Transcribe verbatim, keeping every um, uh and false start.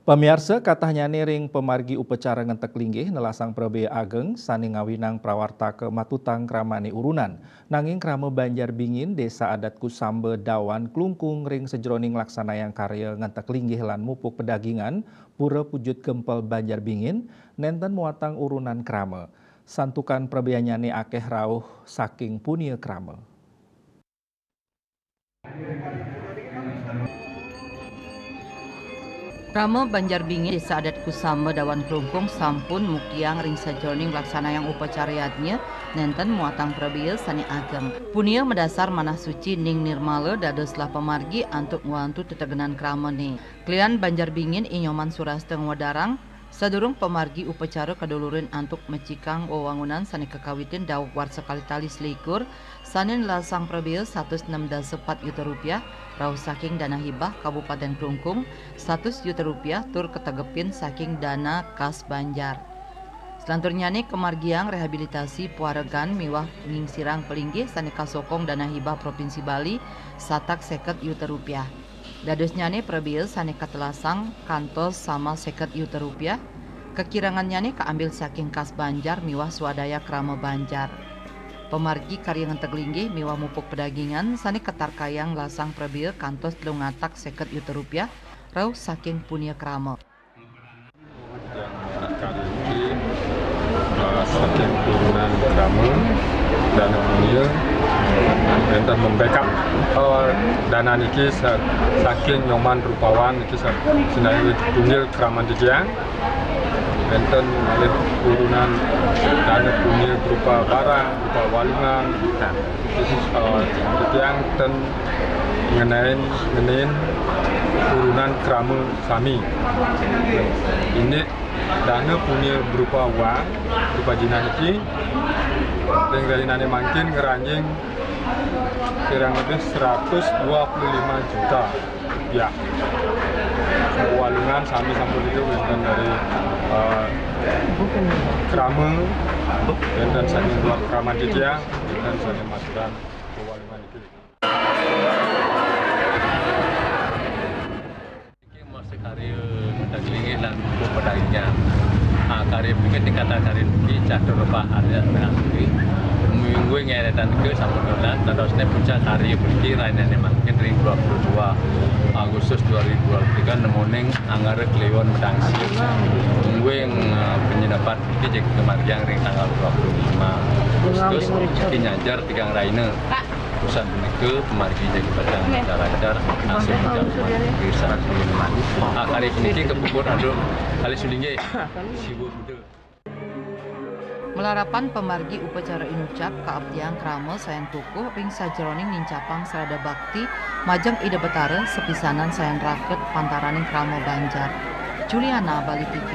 Pamiarsa, katahnyané ring pamargi upacara ngentek linggih nelasang prabéa ageng sané ngawinang prawartaka matutang kramané urunan. Nanging krama Banjar Bingin, Désa Adat Kusamba Dawan Klungkung ring sajeroning nglaksanayang karya ngentek linggih lan mupuk pedagingan Pura Pujut Gempel Banjar Bingin, nénten muatang urunan krama. Santukan prabéannyané akéh rauh saking punia krama. Krama Banjar Bingin, Désa Adat Kusamba Dawan Klungkung sampun muktiang ring sajeroning nglaksanayang upacara yadnya, nénten muatang prabéa sané ageng. Punia madasar manah suci ning nirmala dados lah pamargi antuk ngwantu tetegenan kramané. Klian Banjar Bingin I Nyoman Surasta ngwedarang, sadurung pamargi upacara kadulurin antuk mecikang wewangunan sané kakawitin daweg warsa kalih tali selikur, sané nelasang prabéa satus nem dasa pat yuta rupiah, rauh saking dana hibah Kabupatén Klungkung, satus yuta rupiah, tur kategepin saking dana kas banjar. Selanturnyané kamargiang rehabilitasi pawaregan miwah ngingsirang palinggih sané kasokong dana hibah Provinsi Bali, satak seket yuta rupiah. Dadosnyané prabéa sané katelasang kantos sama seket yuta rupiah, kakirangannyané kaambil saking kas banjar miwah swadaya krama banjar. Pamargi karya ngentek linggih miwah mupuk pedagingan sané katarkayang lasang prabéa kantos telung atak seket yuta rupiah, rauh saking punia krama. Yang anak kali ini, eh, saking turunan krama, dana punia, enten membackup, eh, dana niki sa-, saking Nyoman Rupawan niki sa-, sinalih tunggil kraman titiang, enten malih turunan dana punia berupa barang, berupa walungan, eh, titiang ten ngenain, ngenain turunan krama sami. Indik dana punia berupa wang, berupa jinah niki, ring rahinané mangkin ngranjing kirang lebih seratus dua puluh lima juta rupiah. Walungan sami sampun itu wénten dari, eh, krama, wénten saking luar krama titiang, wénten saking maturan walungan niki. Niki masih karya ngentek linggih lan mupuk pedagingan. Ah, karya niki tingkatan karya niki catur rebah arya niki. Minggu ngeretan ke sampun dolan, dadosne puncak karya niki rainane mangkin ring dua puluh dua Agustus dua ribu dua puluh tiga nemoning Anggara Kliwon Medangsi. Minggu, ah, penyinapan niki jeg kemargiang ring tanggal dua puluh lima Agustus, niki nyajar tigang raina. Usan punika pamargi jagi pacang lancar-lancar, asung jam mati pisan. Ah, kari puniki kapuput antuk kalih sulinggih. Siwa Buddha. Malarapan pamargi upacara inucap kaabdiang krama sayan kukuh ring sajeroning nincapang srada bakti majeng Ida Betara sapisanan sayan raket pantaraning krama banjar. Juliana, Bali T V.